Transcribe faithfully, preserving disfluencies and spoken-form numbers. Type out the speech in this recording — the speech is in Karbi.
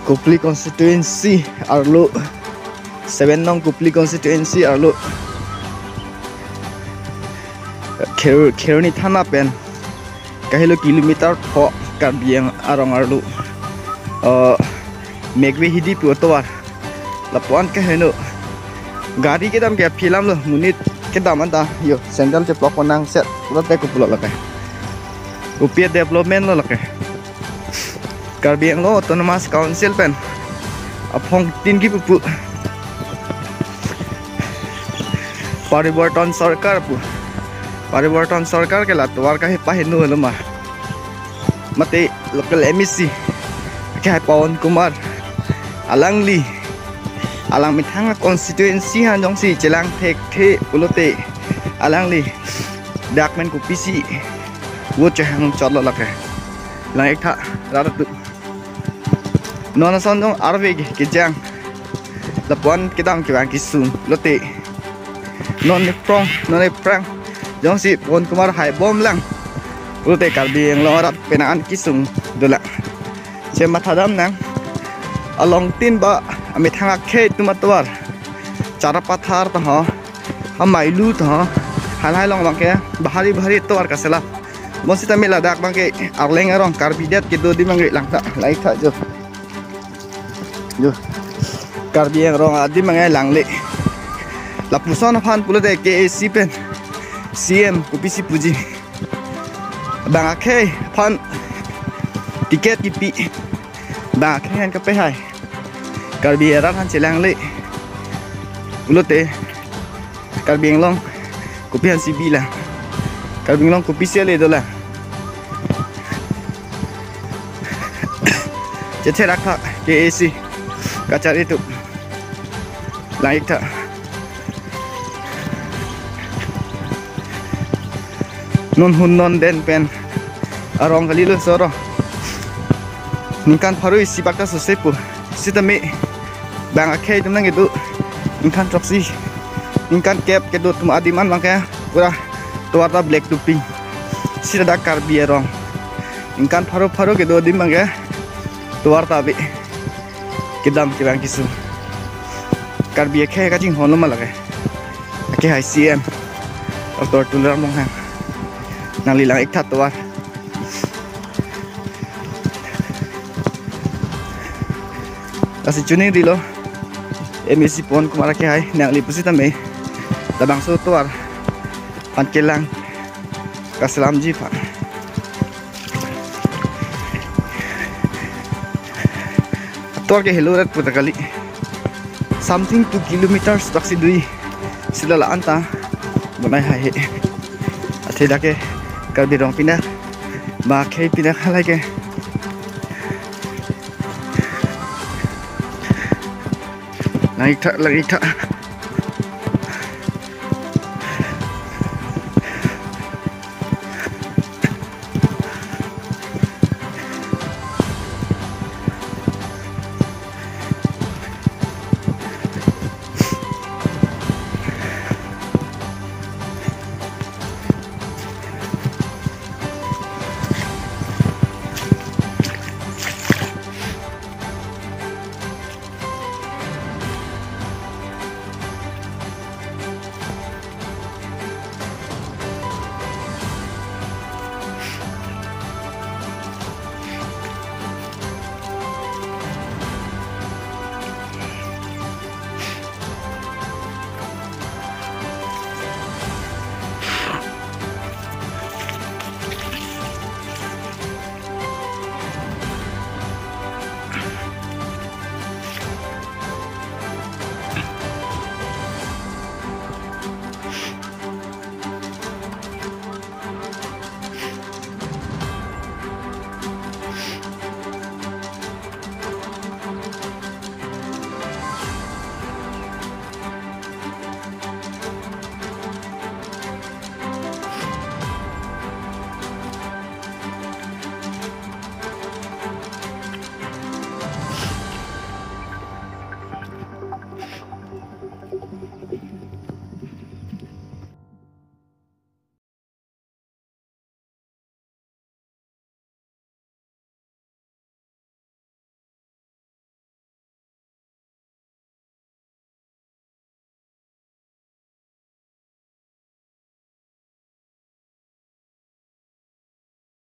Kopili constituency arlo, seven nong Kopili constituency arlo, Kher-, Kheroni thana pen kahelo kilometer pho Karbi Ang-, arong arlo, uh, Megwe Hidi pu atovar. Lapu-an kaheno gari kedam ke aphi alam lo, monit kedam anta yo sandal cheplok ponang set pulote kopulo lake. Kopi development lo lake. Karbi Anglong Autonomous Council pen aphongtin kipu pu Pariborton Sarkar pu. Pariborton Sarkar ke la tovar kahi paheno lo ma. Mate local M A C kehai Pawan Kumar, alangli alang methang constituency aphan jongsi chelang thekthe pulote alangli dak pen kopisi vote chehang chotlo lake. Lang-ik tha rat atum. Non ason jong arve ke kejang. Lapu-an kedam kevang kesung lote. Non aphrang, non aphrang jongsi Pawan Kumar hai bom lang pulote Karbi Anglong arat penang an kesung dolang. Che mathadam nang. Alongtin ba amethang akhei atum atovar. Charapathar ta ho, Amailu ta ho, halahai along abang ke bahari bahari atovar kachelang. Bonsita me ladak abang ke Arleng arong Karbi det kedo adim abang ke lang tha, lang-ik tha jo. Jo. Karbi Anglong adim abang ke langle. Lapuson aphan pulote K A A C pen C M kopisi puji. Bang akhei aphan ticket kipi. Bang akhei aphan kapehai. Karbi arat aphan chelangle pulote Karbi Anglong kopi aphansi bilang. Karbi Anglong kopisi ale dolang. Chetherak tha K A A C kachari atum. Lang-ik tha. Non hun non den pen arong kalilo soro. Ningkan pharo isi bak ta sose pu. Sitame bang akhei atum nangkedo ningkan throksi, ningkan kep kedo atum adim an abang ke pura tovar ta black to pink. Sita dak Karbi arong ningkan pharo pharo kedo adim abang ke tovar ta ave. Kedam kevang kesung. Karbi akhei kachinghon lo ma lake. Akehai C M Doctor Tuliram Ronghang. Nangli lang-ik tha tovar. Lasi chuning rilo M A C Pawan Kumar akehai, nangli pusitame labangso atovar aphan kelang kachelamji aphan. Atovar ke helo rat puta kali. Something two kilometers taksi dui. Sila la-an ta bonai haihe. Athe dak ke Karbi Anglong pina, bang akhei pina halahai ke. Lang-ik tha, lang-ik tha.